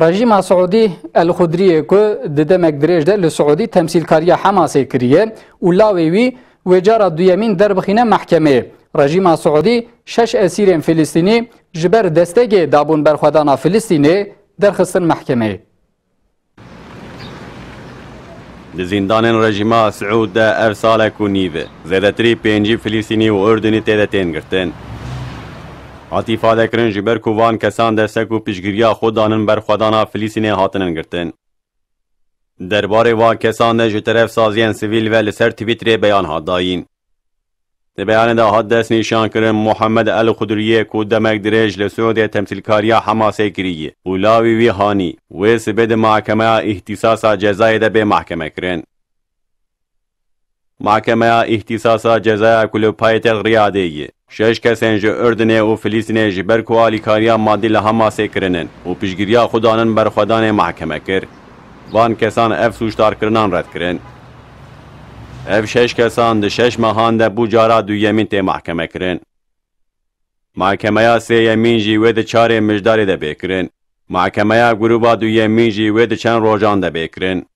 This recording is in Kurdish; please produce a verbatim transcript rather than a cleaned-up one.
Rejîma Siûdî El Xudriyê ku di demek dirêj de li Siûdî temsîlkariya Hemasê kiriye û lawê wî wê cara duyemîn derbixîne mehkemeyê. Rejîma Siûdî şeş esîrên Filistînî ji ber destegê dabûn berxwedana Filistînê derxistin mehkemeyê. Di zîndanên rejîma Siûd de ev salek û nîv e, zêdetirî pêncî Filistînî û Urdunî tê de tên girtin. Hat îfadekirin, ji ber ku van kesan destek û piştgiriya xwe danin berxwedana Filistînê hatinin girtin. Derbarê van kesan de ji teref saziyên sivîl ve li ser Twitterê beyan hat dayîn. Di beyanê de hat destnîşankirin, Muhammed El Xudriyê ku demek dirêj li Siûdê temsîlkariya Hemasê kiriye û lawî wî hanî, wê sibê di mahkemeya îhtîsasa cezayê de bê mahkemekirin. Mahkemeya îhtîsasa cezaya ku li paytext Riyadê ye, şeş kesên ji Urdunê û Filistînê ji ber ku alîkariya madî li Hemasê kirinin û piştgiriya xwe danin berxwedanê mahkeme kir. Van kesan ev sûcdarkirinan red kirin. Ev şeş kesan di şeş mehan de bû cara duyemîn tê mahkeme kirin. Mahkemeya sêyemîn jî wê di çarê Mijdarê de bê kirin. Mahkemeya grûba duyemîn jî wê di çend rojan de bê kirin.